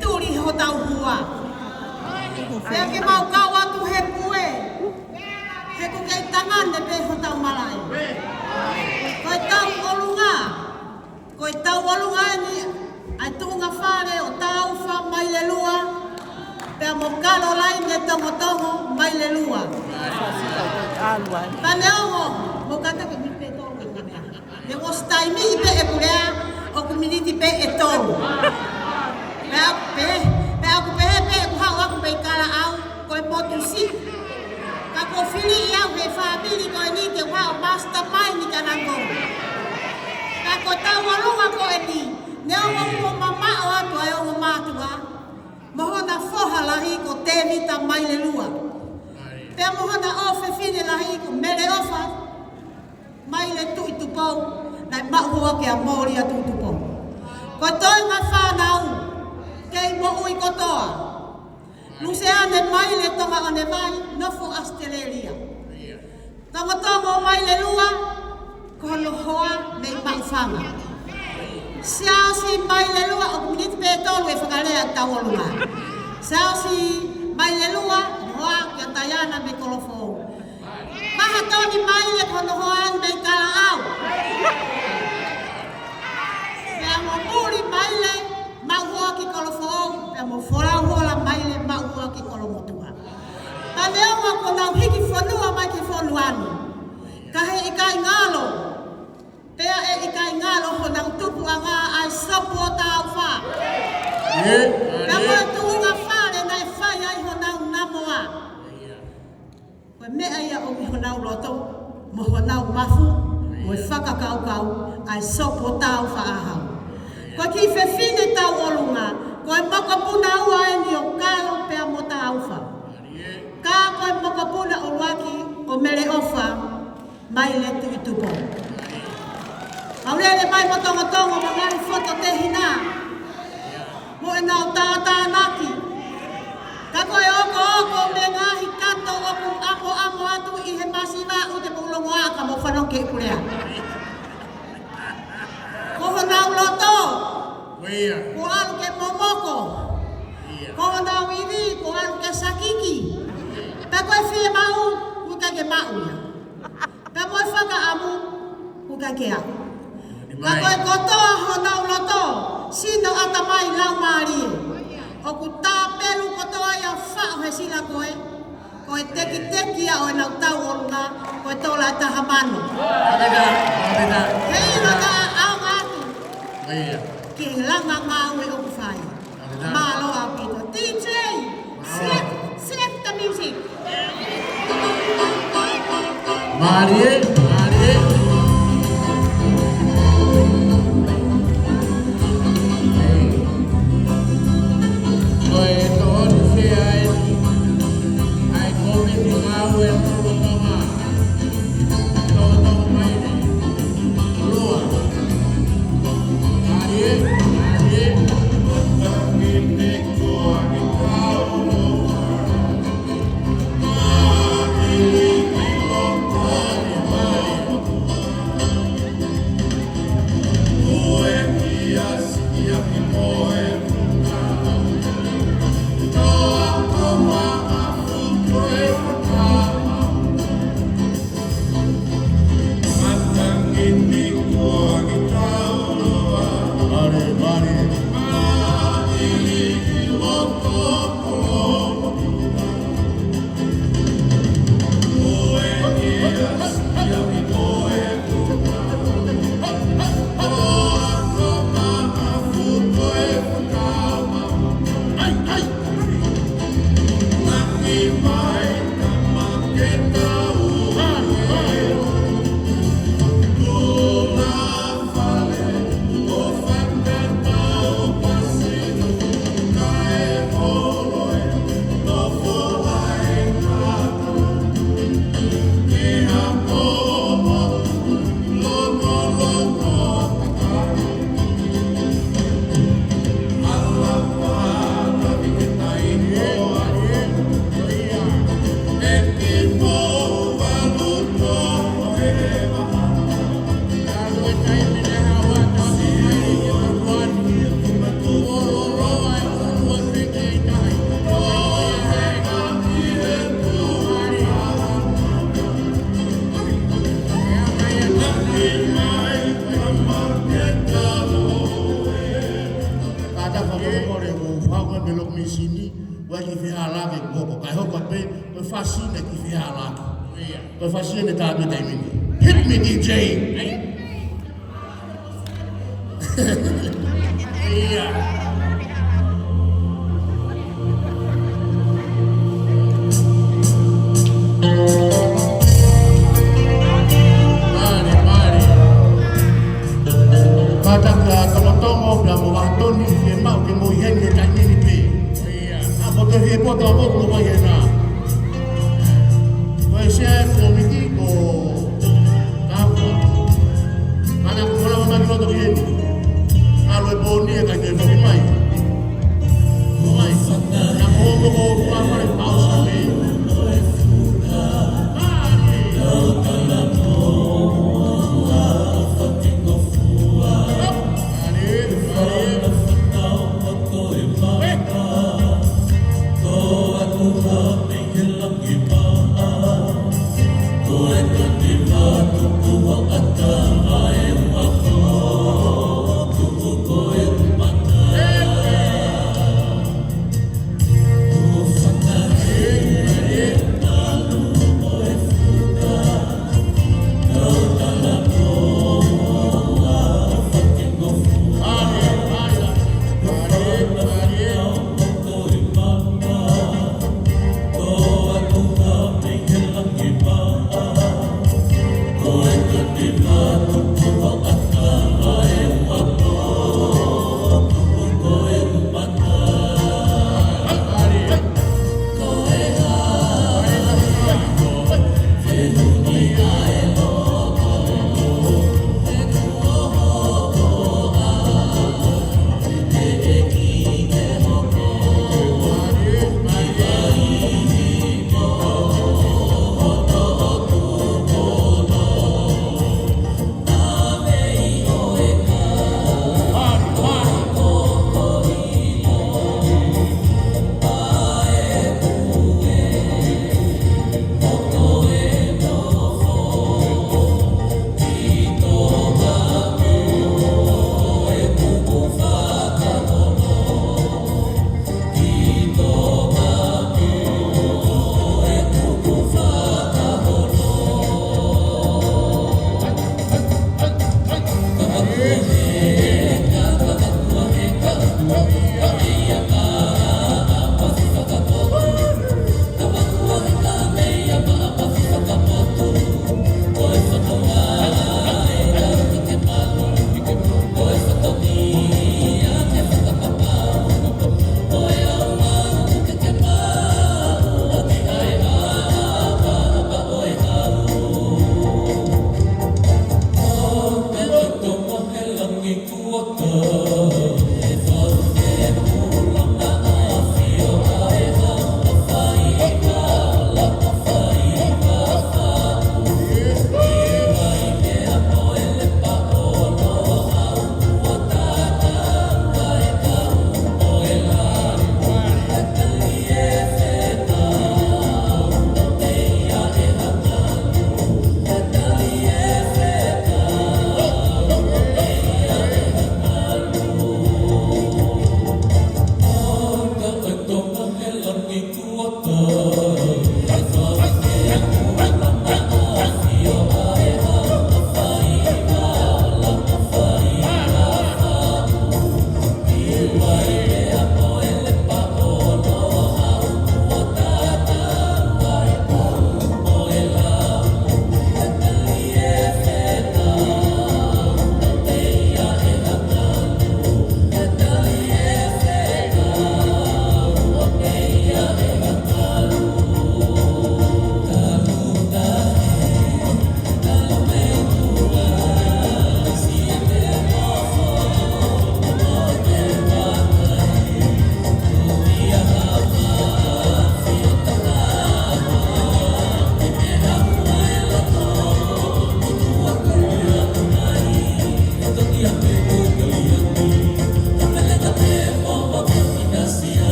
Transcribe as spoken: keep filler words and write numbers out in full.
Tuli hotau hua. Pea ke mau kau atu he pue. He ʻoku kei tangane pē hotau malaʻe. Ko ʻetau ʻolunga. Ko ʻetau ʻolunga eni, ʻa e tuʻunga fale ʻo Taufa Maile Lua. Pea mo Kalolaine Tongotongo Maile Lua. Ka neongo, mo kata ke mipe tō. Ne ʻosi taimi pē ʻeku lea, ʻoku miniti pē ʻe tolu. Pea ʻoku pehē, pea ʻoku pehē pē ʻeku haʻu ʻaku pē ʻi Kalaʻau, ko e motu siʻi. Ka ko e fili ʻi au he fāmili ko eni ke u haʻu ʻo mastermind ʻi kanango. Ka ko ʻetau ʻolunga ko eni, neongo kuo mamaʻo atu ʻa e ongo mātuʻa, mo hona foha lahi ko Tēvita Maile Lua. Pea mo hona ʻofefine lahi ko Meleʻofa Maile Tuʻitupou, naʻe maʻu hoa ki ai ʻa Molia Tuʻitupou. Ko e toenga fānau, kei moʻui kotoa. Luseane Maile Tonga ʻo ne vai, nofo ʻAositelēlia. Tongotongo Maile Lua, ko hono hoa mei Maʻufanga. Siaosi Maile Lua, ʻoku miniti pē ʻe tolu ʻe fakalea ʻetau ʻolunga. Siaosi Maile Lua, hoa kia Taiana mei Kolofoʻou. Mahatoni Maile ko hono hoa eni mei Kalaʻau. Pea mo Muli Maile, maʻu hoa ki Kolofoʻou, pea mo Folauhola Maile, maʻu hoa ki Kolomotuʻa. Ka neongo kuo nau hiki fonua mai ki fonua ni, ka heʻikai ngalo, pea ʻe ʻikai ngalo honau tupuʻanga ʻa e Sopu ʻo Taufa. Pea ko e tuʻunga fale naʻe fai ai honau namoa. Ko e meʻa ia ʻoku ʻi honau loto, mo honau mafu, mo e fakakaukau, ʻa e Sopu ʻo Taufa ʻAhau. Ko e kiʻi fefine tau ʻolunga, ko e mokopuna ua eni ʻo Kalo pea mo Taufa. Ka ko e mokopuna ʻuluaki ʻo Meleʻofa Maile Tuʻitupou. Mau lele mai mo Tongotongo mo e ngaahi fototehina. Mo ʻenau tātānaki. Ka ko e okooko mo e ngaahi kato ʻoku ʻamoʻamo atu ʻi he masiva ʻoku te mou longoaʻa ka mou fanongo ki heʻeku lea. Ko honau loto. Ko ia. Kuo ʻalu ke momoko. Ia. Ko honau ivi, kuo ʻalu ke sakiki. Pea ko e fiemaʻu, ʻoku ʻikai ke maʻu ia. Pea mo e fakaʻamu, ʻoku ʻikai ke aʻu. Ka ko e kotoa honau loto, sino, ʻatamai, laumālie. ʻOku tāpelu kotoa ia ʻo faʻo he sila ko ē, ko e tekiteki ia ʻo ʻenau tau ʻolunga, ko e tola ʻe taha mano. Māpeta, māpeta. He ʻilo naʻa ʻaonga atu. Ia. Ki he langa ngāue ʻoku fai. Mālō ʻaupito. D J, set, set the music. Mālie, mālie. Ko e tonu se ai, ʻa e komiti ngāue ʻa e Tonga. Tonga mai ni. Lua. Mālie, mālie. Kātaki fakamolemole, ʻoku ou fai mai pē loki misini, ʻoku ʻikai ke fehālaaki e kuo hoko, kae hoko pē, ko e fasi eni ʻikai ke fehālaaki. Ko e fasi eni ʻe taha pē taimi ni. Hit me, D J. ʻIo. Mālie, mālie. Kātaki ʻa Tongotongo pea mo Vahatoni, fiemaʻu ke mou ʻi heni he taimi ni pē. ʻA poto he poto ʻa moku mo mai hena. Ko e sea e kōmiti ko Tāpua. Mana ko la mana ki loto ki heni. ʻAlu e pōni ʻe ʻikai ke foki mai. Mai. Na ko mo ko kua fale pausa me.